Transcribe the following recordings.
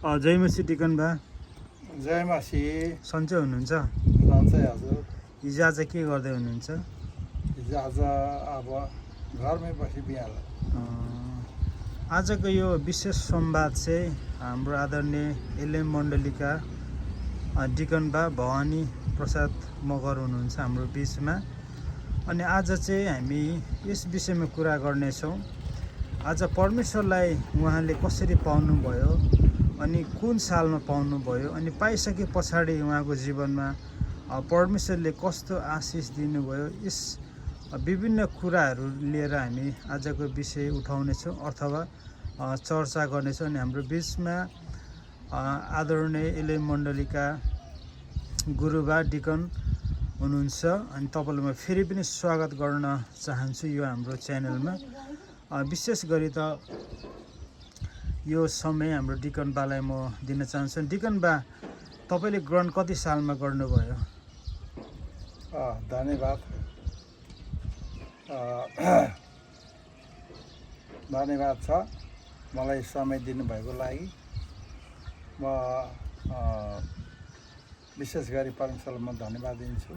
जय मसी टिकन बा जय मासी सन्चै हुनुहुन्छ? सन्चै हजुर। हिजो आज के गर्दै हुनुहुन्छ? हिजो आज अब घरमै बसी बिहान आजको यो विशेष संवाद चाहिँ हाम्रो आदरणीय एलएम मण्डलीका डिकन बा भवानी प्रसाद मगर हुनुहुन्छ हाम्रो बिचमा। अनि आज चाहिँ हामी यस विषयमा कुरा गर्नेछौँ। आज परमेश्वरलाई उहाँले कसरी पाउनुभयो, अनि कुन सालमा पाउनुभयो, अनि पाइसके पछाडि उहाँको जीवनमा परमेश्वरले कस्तो आशिष दिनुभयो, यस विभिन्न कुराहरू लिएर हामी आजको विषय उठाउनेछौँ अथवा चर्चा गर्नेछौँ। अनि हाम्रो बिचमा आदरणीय एलएम मण्डलीका गुरुबा डिकन हुनुहुन्छ। अनि तपाईँलाई म फेरि पनि स्वागत गर्न चाहन्छु यो हाम्रो च्यानलमा। विशेष गरी त यो समय हाम्रो डिकन बालाई म दिन चाहन्छु। डिकन बा, तपाईँले ग्रहण कति सालमा गर्नुभयो? धन्यवाद। धन्यवाद छ मलाई समय दिनुभएको लागि। म विशेष गरी परमेश्वरलाई म धन्यवाद दिन्छु।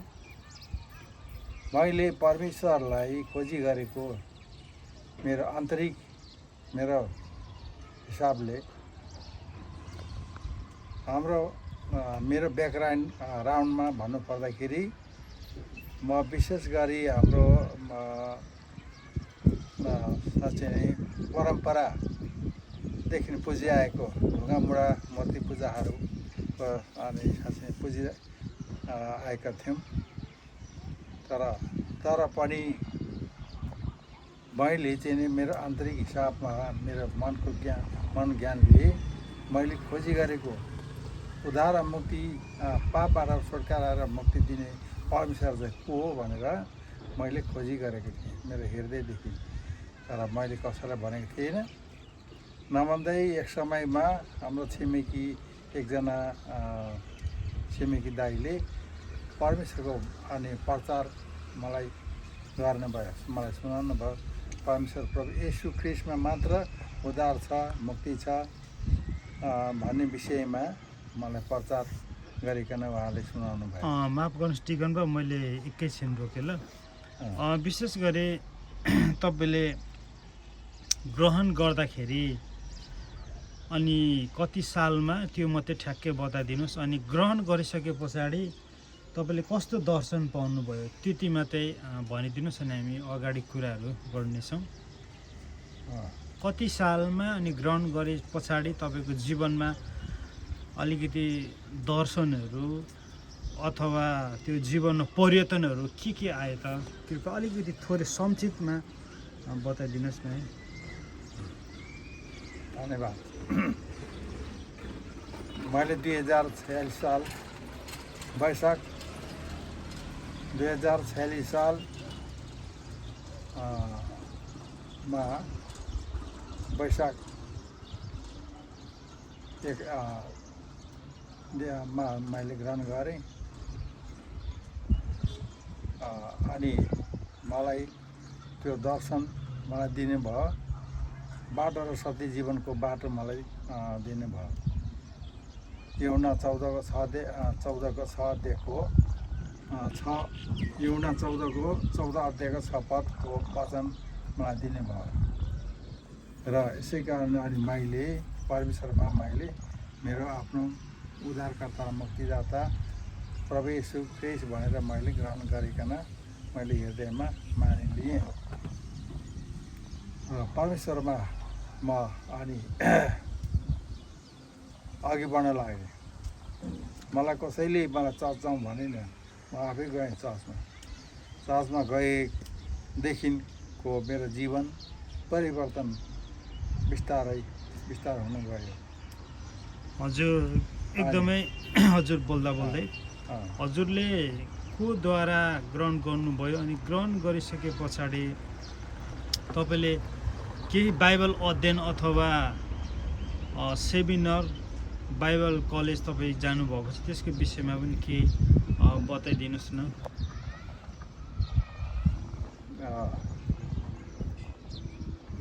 मैले परमेश्वरलाई खोजी गरेको मेरो आन्तरिक मेरो हिसाबले मेरो ब्याकग्राउन्ड राउन्डमा भन्नुपर्दाखेरि म विशेष गरी हाम्रो साँच्चै नै परम्परादेखि पुजिआएको ढुङ्गामुढा मूर्ति पूजाहरू अनि साँच्चै आएका थियौँ। तर पनि मैले चाहिँ नि मेरो आन्तरिक हिसाबमा मेरो मन ज्ञानले मैले खोजी गरेको उद्धार मुक्ति पापबाट छुटकारा र मुक्ति दिने परमेश्वर चाहिँ को हो भनेर मैले खोजी गरेको थिएँ मेरो हृदयदेखि। तर मैले कसैलाई भनेको थिइनँ। नभन्दै एक समयमा हाम्रो छिमेकी एकजना छिमेकी दाइले परमेश्वरको अनि प्रचार मलाई गर्नुभयो, मलाई सुनाउनु भयो। परमेश्वर प्रभु येशू ख्रिस्टमा मात्र उद्धार छ, मुक्ति छ भन्ने विषयमा मलाई प्रचार गरिकन उहाँले सुनाउनु भयो। माफ गर्नुहोस् टिकन बा, मैले एकैछिन रोकेँ ल। विशेष गरी तपाईँले ग्रहण गर्दाखेरि अनि कति सालमा त्यो मात्रै ठ्याक्कै बताइदिनुहोस्। अनि ग्रहण गरिसके पछाडि तपाईँले कस्तो दर्शन पाउनुभयो त्यति मात्रै भनिदिनुहोस्, अनि हामी अगाडि कुराहरू गर्नेछौँ। कति सालमा अनि ग्रहण गरे पछाडि तपाईँको जीवनमा अलिकति दर्शनहरू अथवा त्यो जीवनमा परिवर्तनहरू के आए त कृपया अलिकति थोरै संक्षिप्तमा बताइदिनुहोस् न। धन्यवाद। मैले 2046 साल वैशाख 2046 साल मा वैशाख मा मैले ग्रहण गरेँ। अनि मलाई त्यो दर्शन मलाई दिनुभयो। बाटो र सत्य जीवनको बाटो मलाई दिनुभयो। यूहन्ना 14 अध्यायको 6 पदको वचन मलाई दिनुभयो। र यसै कारण अनि मैले परमेश्वरमा मैले मेरो आफ्नो उद्धारकर्ता मुक्तिदाता प्रभु येशू ख्रिस्ट भनेर मैले ग्रहण गरिकन मैले हृदयमा मानिलिएँ। परमेश्वरमा म अनि अघि बढ्न लागेँ। मलाई कसैले मलाई चर्च जाउँ भनेन, म आफै गएँ चर्चमा गएदेखिको मेरो जीवन परिवर्तन बिस्तारै हुन गयो। हजुर एकदमै हजुर बोल्दै हजुरले कोद्वारा ग्रहण गर्नुभयो, अनि ग्रहण गरिसके पछाडि तपाईँले केही बाइबल अध्ययन अथवा सेमिनार बाइबल कलेज तपाईँ जानुभएको छ, त्यसको विषयमा पनि केही बताइदिनुहोस् न।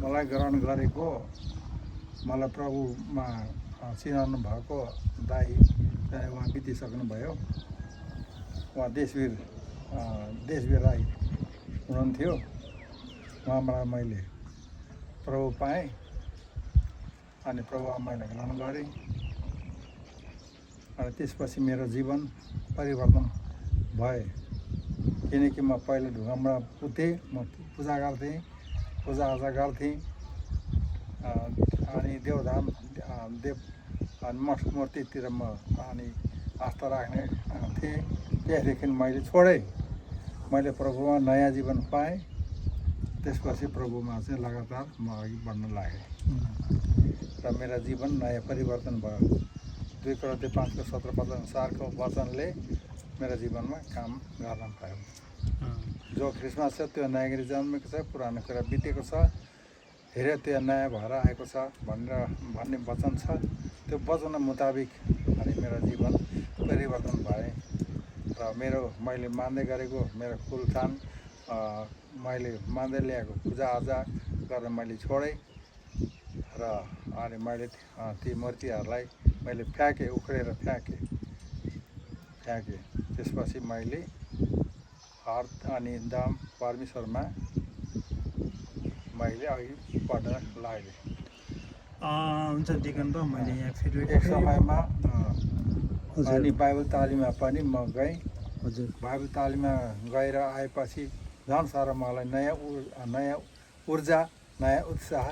मलाई ग्रहण गरेको मलाई प्रभुमा चिनाउनु भएको दाई चाहिँ उहाँ बितिसक्नुभयो। उहाँ देशवीर राई हुनुहुन्थ्यो। उहाँबाट मैले प्रभु पाएँ अनि प्रभुमा मैले ग्रहण गरेँ। अनि त्यसपछि मेरो जीवन परिवर्तन भए, किनकि म पहिले ढुङ्गामा पुथेँ, म पूजाआजा गर्थेँ अनि देवधाम अनि मठ मूर्तितिर म अनि आस्था राख्ने थिएँ। त्यसदेखि मैले छोडेँ। मैले प्रभुमा नयाँ जीवन पाएँ। त्यसपछि प्रभुमा चाहिँ लगातार म अघि बढ्न लागेँ र मेरा जीवन नयाँ परिवर्तन भयो। 2 Korinथियर 5:17 अनुसारको वचनले मेरा जीवनमा काम गर्न पायो। जो ख्रिस्टमा छ त्यो नयाँ गरी जन्मेको छ, पुरानो कुरा बितेको छ, हेऱ्यो त्यो नयाँ भएर आएको छ भन्ने वचन छ। त्यो वचन मुताबिक अनि मेरो जीवन परिवर्तन भए र मैले मान्दै गरेको मेरो कुलठान मैले मान्दै ल्याएको पूजाआजा गर्न मैले छोडेँ र अनि मैले ती मूर्तिहरूलाई मैले उखेलेर फ्याँकेँ। त्यसपछि मैले हर अनि दाम परमेश्वरमा मैले अघि बढ्न लागेँ। हुन्छ डिकन बा, मैले यहाँ फेरि एक समयमा अनि बाइबल तालिममा पनि म गएँ। हजुर, बाइबल तालिममा गएर आएपछि झन् साह्रो मलाई नयाँ ऊर्जा नयाँ उत्साह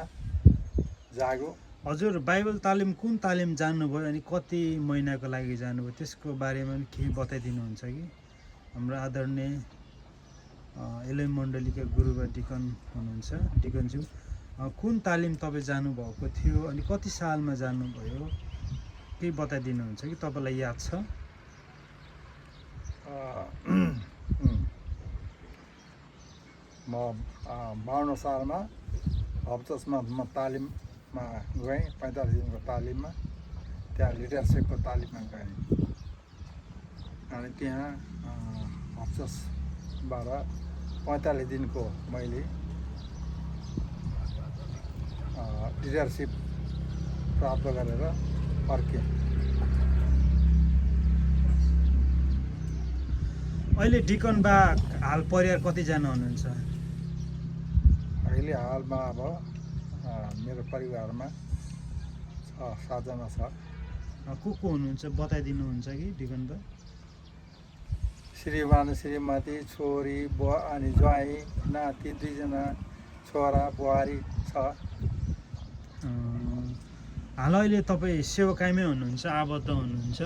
जाग्यो। हजुर बाइबल तालिम कुन तालिम जान्नुभयो अनि कति महिनाको लागि जानुभयो त्यसको बारेमा पनि केही बताइदिनुहुन्छ कि? हाम्रो आदरणीय एलएम मण्डलीका गुरुबा डिकन हुनुहुन्छ, डिकनज्यू कुन तालिम तपाईँ जानुभएको थियो अनि कति सालमा जानुभयो, केही बताइदिनुहुन्छ कि? तपाईँलाई याद छ? म 52 सालमा हप्तसमा म तालिममा गएँ। 45 दिनको तालिममा, त्यहाँ लिडरसिपको तालिममा गएँ। अनि त्यहाँ हप्तसबाट 45 दिनको मैले लिडरसिप प्राप्त गरेर फर्केँ। अहिले डिकन बा हाल परिवार कतिजना हुनुहुन्छ? अहिले हालमा अब मेरो परिवारमा 6-7 जना छ। को हुनुहुन्छ बताइदिनुहुन्छ कि डिकन बा? श्रीमान, श्रीमती, छोरी, बुवा अनि ज्वाइँ, नाति, 2 जना छोरा बुहारी छ। हाल अहिले तपाईँ सेवाकाइमै हुनुहुन्छ, आबद्ध हुनुहुन्छ?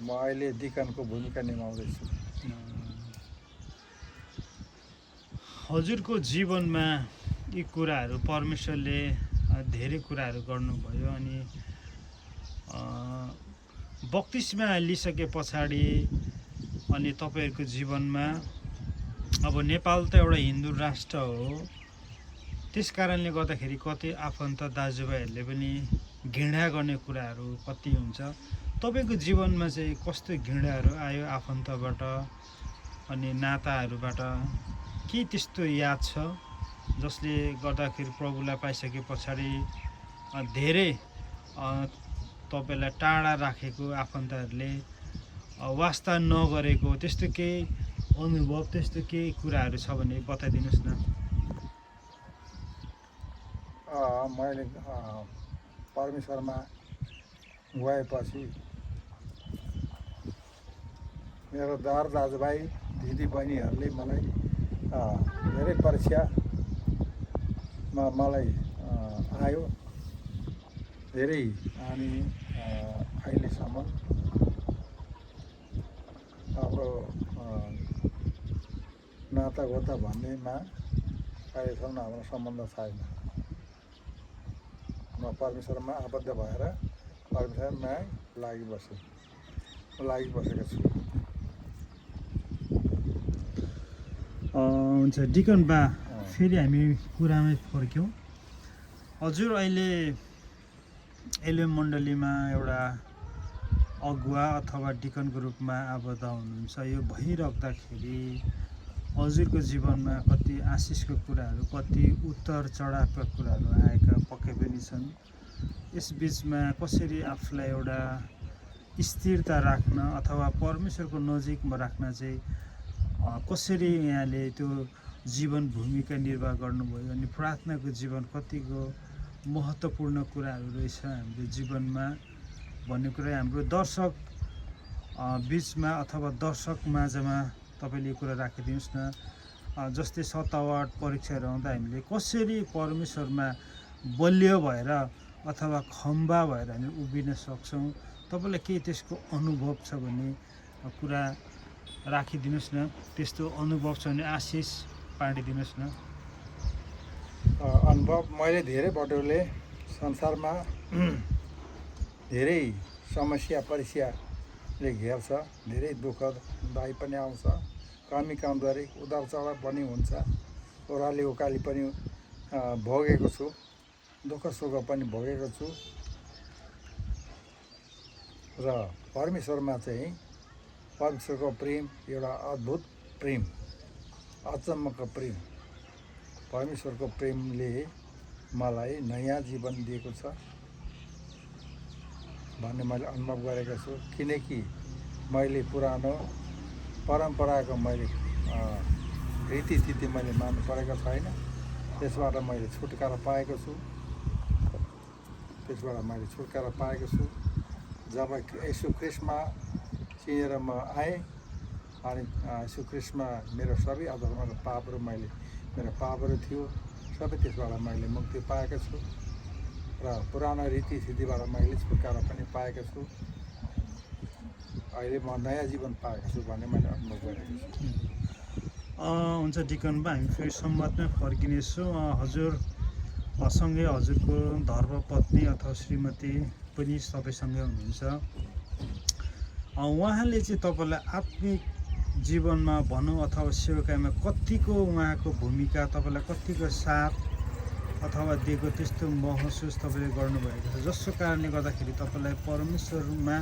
म अहिले डिकनको भूमिका निभाउँदैछु। हजुरको जीवनमा यी कुराहरू परमेश्वरले धेरै कुराहरू गर्नुभयो अनि बक्तिस्मा लिइसके पछाडि अनि तपाईँहरूको जीवनमा अब नेपाल त एउटा हिन्दू राष्ट्र हो, त्यस कारणले गर्दाखेरि कति आफन्त दाजुभाइहरूले पनि घृणा गर्ने कुराहरू कति हुन्छ। तपाईँको जीवनमा चाहिँ कस्तो घृणाहरू आयो आफन्तबाट अनि नाताहरूबाट? के त्यस्तो याद छ जसले गर्दाखेरि प्रभुलाई पाइसके पछाडि धेरै तपाईँलाई टाढा राखेको आफन्तहरूले वास्ता नगरेको त्यस्तो केही अनुभव, त्यस्तो केही कुराहरू छ भने बताइदिनुहोस् न। मैले परमेश्वरमा गएपछि मेरो दाजुभाइ दिदीबहिनीहरूले मलाई धेरै परीक्षामा मलाई आयो धेरै। अनि अहिलेसम्म हाम्रो नातागोता भन्नेमा अहिलेसम्म हाम्रो सम्बन्ध छैन। म परमेश्वरमा आबद्ध भएर परमेश्वरमा लागिबसेको छु। हुन्छ डिकन बा, फेरि हामी कुरामै फर्क्यौँ। हजुर अहिले एलएम मण्डलीमा एउटा अगुवा अथवा डिकनको रूपमा आबद्ध हुनुहुन्छ। यो भइराख्दाखेरि हजुरको जीवनमा कति आशिषको कुराहरू, कति उतार चढावका कुराहरू आएका पक्कै पनि छन्। यस बिचमा कसरी आफूलाई एउटा स्थिरता राख्न अथवा परमेश्वरको नजिकमा राख्न चाहिँ कसरी यहाँले त्यो जीवन भूमिका निर्वाह गर्नुभयो अनि प्रार्थनाको जीवन कतिको महत्त्वपूर्ण कुराहरू रहेछ हाम्रो जीवनमा भन्ने कुरा हाम्रो दर्शक बिचमा अथवा दर्शक माझमा तपाईँले यो कुरा राखिदिनुहोस् न। जस्तै सतावट परीक्षाहरू आउँदा हामीले कसरी परमेश्वरमा बलियो भएर अथवा खम्बा भएर हामी उभिन सक्छौँ, तपाईँलाई केही त्यसको अनुभव छ भने कुरा राखिदिनुहोस् न। त्यस्तो अनुभव छ भने आशिष बाँडिदिनुहोस् न। अनुभव मैले धेरै बटुले संसारमा धेरै समस्या परीक्षाले घेर्छ, धेरै दुःख दाइ पनि आउँछ, कमी कमजोरी उदार चढाव पनि हुन्छ, ओह्राली उकाली पनि भोगेको छु, दुःख सुख पनि भोगेको छु। र परमेश्वरमा चाहिँ परमेश्वरको प्रेम एउटा अद्भुत प्रेम, अचम्मको प्रेम, परमेश्वरको प्रेमले मलाई नयाँ जीवन दिएको छ भन्ने मैले अनुभव गरेको छु। किनकि मैले पुरानो परम्पराको मैले रीतिथिति मैले मान्नु परेको छैन, त्यसबाट मैले छुटकारा पाएको छु। जब यीशु ख्रीष्टमा चिनेर म आएँ अनि यीशु ख्रीष्टमा मेरो सबै अधर्मका पापहरू मेरो पापहरू थियो, सबै त्यसबाट मैले मुक्ति पाएको छु र पुरानो रीतिथितिबाट मैले छुटकारा पनि पाएको छु। अहिले म नयाँ जीवन पाएको छु भन्ने मैले अनुभव गरेको छु। हुन्छ डिकन बा, हामी फेरि संवादमै फर्किनेछौँ। हजुर सँगै हजुरको धर्मपत्नी अथवा श्रीमती पनि तपाईँसँगै हुनुहुन्छ। उहाँले चाहिँ तपाईँलाई आत्मिक जीवनमा भनौँ अथवा सेवकाइमा कतिको उहाँको भूमिका, तपाईँलाई कतिको साथ अथवा दिएको त्यस्तो महसुस तपाईँले गर्नुभएको छ, जसको कारणले गर्दाखेरि तपाईँलाई परमेश्वरमा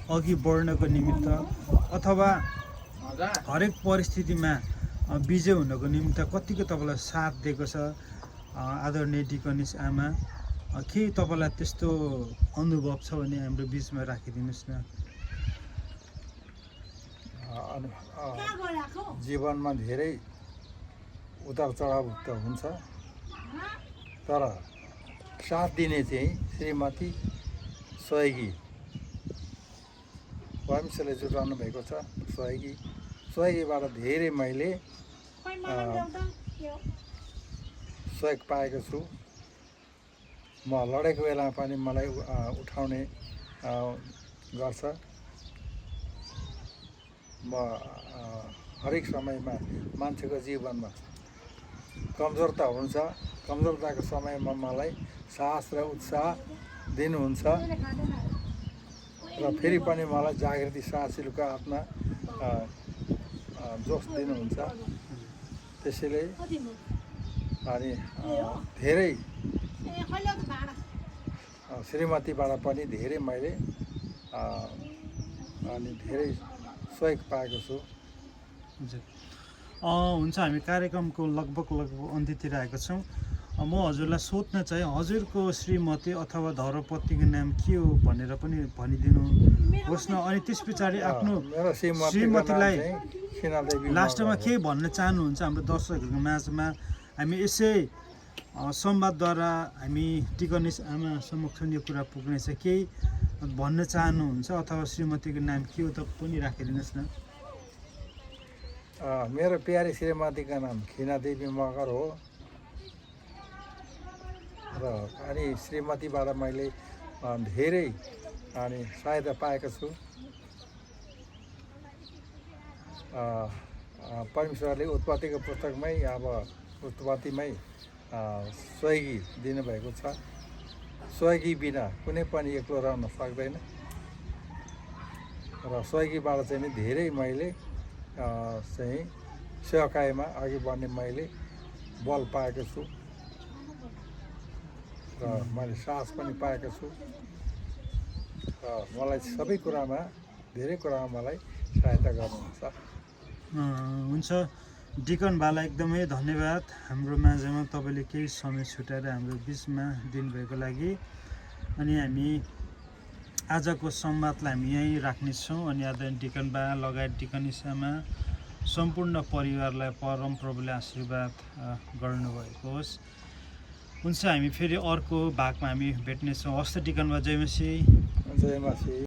अघि बढ्नको निमित्त अथवा हरेक परिस्थितिमा विजय हुनको निमित्त कतिको तपाईँलाई साथ दिएको छ आदरणीय डिकनिस आमा? के तपाईँलाई त्यस्तो अनुभव छ भने हाम्रो बिचमा राखिदिनुहोस् न। जीवनमा धेरै उतार चढाव त हुन्छ, तर साथ दिने चाहिँ श्रीमती सहयोगी परमेश्वरले जुटाउनु भएको छ। सहयोगीबाट धेरै मैले सहयोग पाएको छु। म लडेको बेलामा पनि मलाई उठाउने गर्छ। म हरेक समयमा मान्छेको जीवनमा कमजोरता हुन्छ, कमजोरताको समयमा मलाई साहस र उत्साह दिनुहुन्छ र फेरि पनि मलाई जागृति साहसिलको आत्मा जोस दिनुहुन्छ। त्यसैले अनि धेरै श्रीमतीबाट पनि धेरै मैले अनि धेरै सहयोग पाएको छु। हुन्छ, हामी कार्यक्रमको लगभग अन्त्यतिर आएका छौँ। म हजुरलाई सोध्न चाहिँ हजुरको श्रीमती अथवा धर्मपत्नीको नाम के हो भनेर पनि भनिदिनु होस् न। अनि त्यस पछाडि आफ्नो श्रीमतीलाई लास्टमा के भन्न चाहनुहुन्छ हाम्रो दर्शकहरूको माझमा? हामी यसै संवादद्वारा हामी डिकनिस आमा समक्ष यो कुरा पुग्नेछ, केही भन्न चाहनुहुन्छ अथवा श्रीमतीको नाम के हो त पनि राखिदिनुहोस् न। मेरो प्यारी श्रीमतीको नाम खिना देवी मगर हो र अनि श्रीमतीबाट मैले धेरै अनि सहायता पाएको छु। परमेश्वरले उत्पत्तिको पुस्तकमै उत्पत्तिमै सहयोगी दिनुभएको छ। सहयोगी बिना कुनै पनि एक्लो रहन सक्दैन र सहयोगीबाट चाहिँ नि धेरै मैले चाहिँ सेवकाइमा अघि बढ्ने मैले बल पाएको छु र मैले साहस पनि पाएको छु र मलाई सबै कुरामा धेरै कुरामा मलाई सहायता गर्नुहुन्छ। हुन्छ डिकन भाइलाई एकदमै धन्यवाद हाम्रो माझमा तपाईँले केही समय छुट्याएर हाम्रो बिचमा दिनुभएको लागि। अनि हामी आजको संवादलाई हामी यहीँ राख्नेछौँ अनि आदरणीय डिकनबा लगायत डिकनिसामा सम्पूर्ण परिवारलाई परमप्रभुले आशीर्वाद गर्नुभएको होस्। हुन्छ हामी फेरि अर्को भागमा हामी भेट्नेछौँ। हस्त डिकनबा जय मसीह। जय मसीह।